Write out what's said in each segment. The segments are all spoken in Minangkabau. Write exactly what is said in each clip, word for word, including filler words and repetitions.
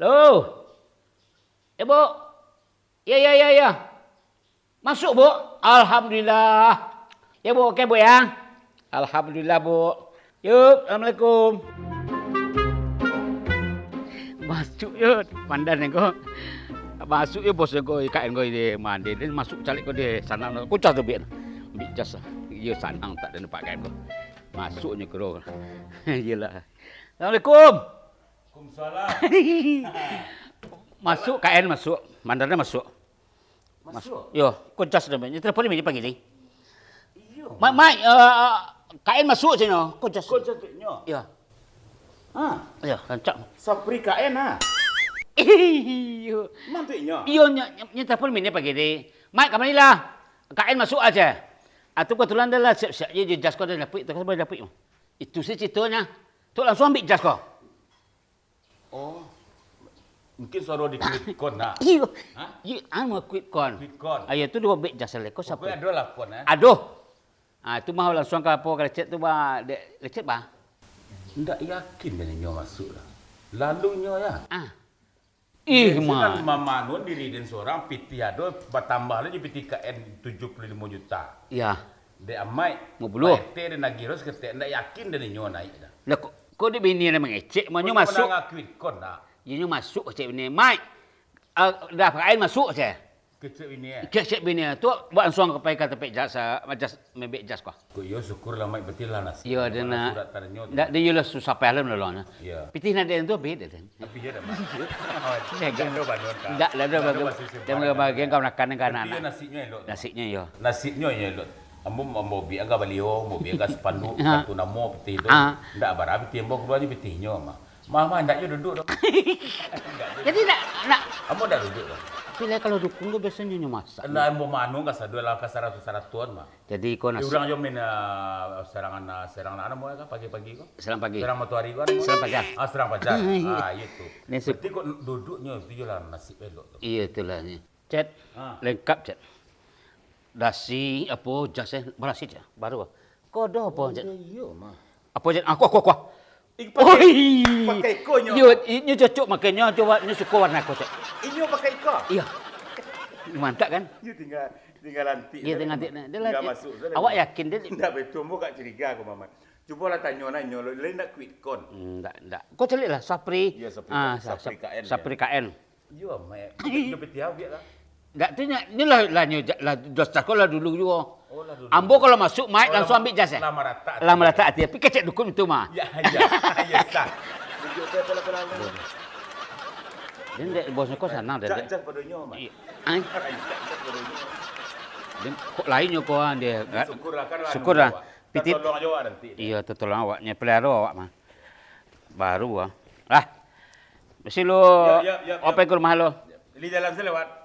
Halo. Ya, Bu. Ya, ya, ya, ya. Masuk, Bu. Alhamdulillah. Ya, Bu, oke, Bu, ya. Alhamdulillah, Bu. Yuk, assalamualaikum. Masuk yo, pandan ko. Masuk yo bos ko, I K N ko, ide mande. Den masuk caliak ko di sana. Kucah tu, Bik. Bik jas. Iyo, sanang tak den pakai ko. Masuk nyo kiro. Iyolah. Assalamualaikum. Waalaikumsalam. Masuk, K N masuk. Mandarnya masuk. Masuk? Yo, ko jas dah, Mai. Telepon ni pagi ni. Iyo. Mai, Mai, eh, K N masuk sini, ko jas. Ko jas tu nyo? Yo. Ha. Yo, rancak. Sapri K N, ha? Iyo. Mantuiknyo? Iyo, nyo, nyo, nyo telepon ni pagi ni. Mai, ka mano lah? K N masuk aja. Ah, tu kebetulan dah lah siap-siap je, jas ko dah dapik, tu kan boleh dapik. Itu sih ceritanya. Tu langsung ambil jas ko. Oh, mungkin suaro di quick count nak. Iyo. Ha? Iyo, anu, quick count. Quick count. Ayo tu duo bek jas leko sapo? Pokoknya ado lah kon, eh. Aduh. Ah, tu mah langsung ka apo, ka lecet tu, bah, dek lecet, bah. Ndak yakin den inyo masuk lah. Lalu inyo ya. Ah. Ih, den mah. Sudah mamanun diri den sorang, pitih ado, batambah lagi pitih K N tujuh puluh limo juta. Ya. Dek Amaik, Limo puluh. Pak R T den agiah ro saketek, ndak yakin den inyo naik dah. Lah, kok, kok dek bini den mangecek, mah nyo masuk. Ndak quick count dah. Iyo, nyo masuk kecek bini, "Maik, ah, dah K N masuk," kecek. Kecek bini, eh? Kecek bini, tu buat langsung ka pai ka tampek jas, ah, jas, mambek jas ko. Kok iyo, syukur lah, Maik, berarti lah nasib. Iyo, den nak. Surat tanyo tu. Ndak, den iyolah susah payah lah menolongnya. Iyo. Pitih nak den tu, beda den. Tapi iyo dah, Mak. Iyo. Ndak ado banun, Kak. Ndak, ndak ado banun. Ndak ado masih simpan. Dia mah bagian kau nakanan ka anak-anak. Berarti iyo nasibnyo elok tu. Nasibnyo iyo. Nasibnyo iyo elok. Ambo, ambo bik angka balio, ambo bik angka spanduk, Ha. kartu namo, pitih tu. Ha. Ndak bara pitih ambo, kaluarnyo pitihnyo, mah. Mah, mah, ndak yo duduak doh. Ndak yo. Jadi ndak, ndak. Ambo ndak duduak doh. Tapi lah kalau dukun tu biasonyo nyo masak. Lah, ambo manu ka sadua lah ka saratus-saratuan, mah. Jadi, ko nasi- urang yo main, ah, serangan, ah, serangan namo kan, pagi-pagi ko? Serang pagi. Serang matoari ko, namo? Serang pajar. Ah, serang pajar. Iyo. Ah, iyo tu. Ni se- Berarti kok duduaknyo tu yo lah nasib elok tu. Iyo, itulah ni. Cet, Ha. lengkap, Cet. Dasi, apo, jas, eh, barasi, Cet. Baru, ah. Ko ado apo, Cet? Iyo, mah. Apo, Cet? Ah, ko, ko, ko. Ih, pakai, Oi! pakai ko nyo. Iyo, i-, nyo cocok makainnyo, coba nyo suko warna ko, Cet. Inyo pakai ko? Iyo. Mantap, kan? Iyo, tinggal, tinggal lantik Iyo, sajo, tinggal Mak. lantik. Dia Tinggal lah, masuk sajo, awak Mak. yakin dia Ndak betul, ambo agak curiga ko, Mamat. Cubolah tanyo nak inyo, lain ndak quick count. Hmm, ndak, ndak. Ko caliaklah, Sapri. Iyo, Sapri Ah, Ka-, sa-, Sapri sa-, K N, Sapri ya. K N. Iyo, Mak. Iyo, P T A biak lah. Ndak tu nyo, ni lah, lah nyo ja-, lah, jas ko lah dulu juo. Oh, lah dulu. Ambo kalau masuk, Maik Oh, langsung lah, ambil jas, eh? lah maratak Lah tu. maratak ati, tapi kecek dukun tu mah. Ya, ya, ya, sah. Tunjuk ke pola-pola lu. Dia ndak, bosnyo ko sanang, Jas, dek. jas padonyo, Mak. Iya. Ai. Jas, jas padonyo. Dia kok lainnyo ko, ah, dia. Syukurlah, kan, anu Syukurlah. awak. Pitih. Tatolong aja awak nanti. Iya, tatolong awaknyo, pelihara awak mah. Baru, ah. Lah. Mesti lu Ya, ya, ya, ya. open ke rumah lu. Di jalan selewat.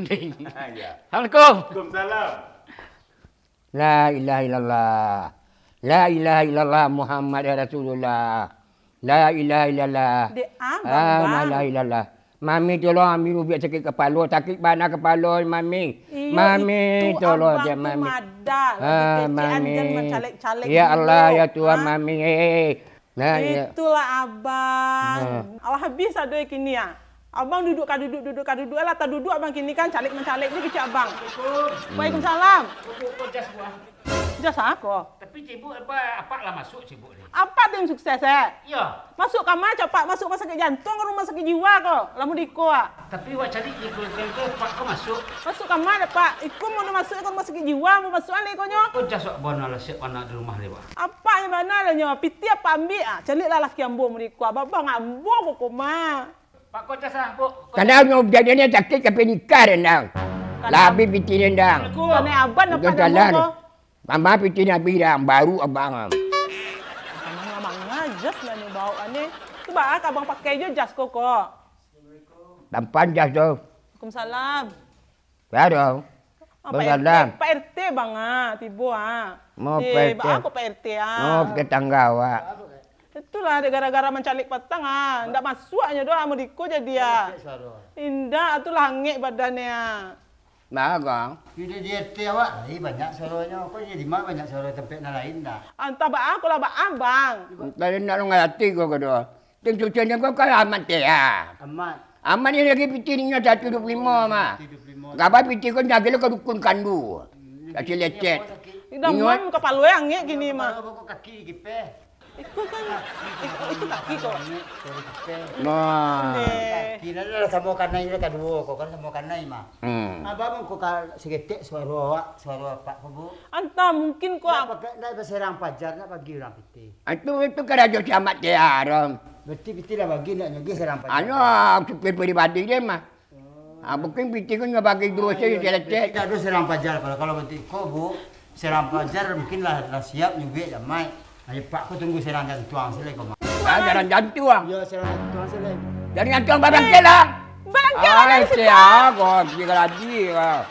Ding. Ah, iya. Assalamualaikum. Waalaikumsalam. La ilaha illallah. La ilaha illallah Muhammad ya Rasulullah. La ilaha illallah. Dek abang, Ah, Bang. la ilaha illallah. Mami tolong, Mami rubiak sakit kepala, sakit bana kepala, Mami. Iyo, Mami itu tolong abang je, tu Mami. madah, lagi Ah, kecek Mami. anjan mancalek-calek Ya dulu. Allah, ya Tuhan, Hah? Mami. Eh, eh. Nah, iya. Itulah abang. Nah. Alah habis ado kini ah. Abang duduk ka duduk, duduk ka duduk, alah taduduak abang kini kan, calek mancalek je kecek abang. Assalamualaikum. Waalaikumsalam. Buku ko jas buah. Jas ako? Tapi cibuk apa, apak lah masuk cibuk ni. Apak tim sukses, eh? Iya. Masuk kama, capak masuk rumah sakit jantung, rumah sakit jiwa ko. Lamun di iko, ah. Tapi wak cari di keluarga ko, apak ko masuk. Masuk kama dah, Pak. Iko mau masuk ke rumah sakit jiwa, mau masuk alai ko nyo. Ko jas wak bono lah siap anak di rumah ni, Pak. Apak yang mana lah nyo? Piti apak ambil, ah. Caliaklah laki ambo muriko. Abang ambo ko koma. Pak, ko jas ah, Bu. Ko Kadang nyo jadi ni sakik sampai nikah dendang. Kadang Labi piti dendang. Assalamualaikum. Kanai aban Udah apak jalan. namo ko? Mama piti nabi dah, baru abang. Manga-manga jas lah nyo bawa ni. Tu baa ka abang pakai jo jas ko ko. Tampan jas tu. Waalaikumsalam. Ya dong. Ah, Pak Bergadang. R T, Pak R T bang ah, tibo ah. Mau Eh, Pak R T. baa ko Pak R T ah. Mau tetangga awak. Itulah dek gara-gara mancalik patang ah, ndak masuaknyo doh amo diko jadi ah. Indak, itulah angek badannyo ah. Nah, kang. Sudah di R T awak, lai banyak suaronyo. Kok jadi mah banyak suaro tampek nan lain dah? Antah baa ko lah baa, Bang. Tadi nak lu ngarati ko kedo. Tuntutan ko kan Amat teh, ah. Amat. Amat ni lagi pitih ninyo satu dua puluh limo mah. Satu dua puluh limo. Gabai pitih ko nyagih lo ka dukun kandu. Hmm, Kaki lecet. Inyo Damam, kapalo yang angek kini mah. Kapalo pokok kaki kipeh. Itu kan, itu, itu kaki kok. Angek, kaki kipeh. Nah. Ondeh. Kaki lah samo kanai lah kaduo ko kan samo kanai mah. Hmm. Abang ko ka saketek suaro awak, suaro apak ko, Bu. Antah mungkin ko Ndak ap- pakai, ndak baserang pajar, ndak pagi urang pitih. Ah, itu, itu karajo si Amat teh, Rom. Berarti pitih lah bagi, ndak nyagih serang pajar. Anu, supir pribadi dia mah. Oh. Ah, mungkin pitih ko nyo bagi duo Oh, se, iyo, lecet. Berarti ndak ado serang pajar, kalau, kalau berarti ko, Bu, serang pajar mungkin lah, lah siap nyubek damai. Ayo, Pak, ko tunggu serang jantuang se lai ko mah. Ah, serang jantuang. Iyo, serang jantuang se lai. Serang jantuang barang Eh, kelang. Bangkit Ai, lah, sia, ko, tiga lagi, ah.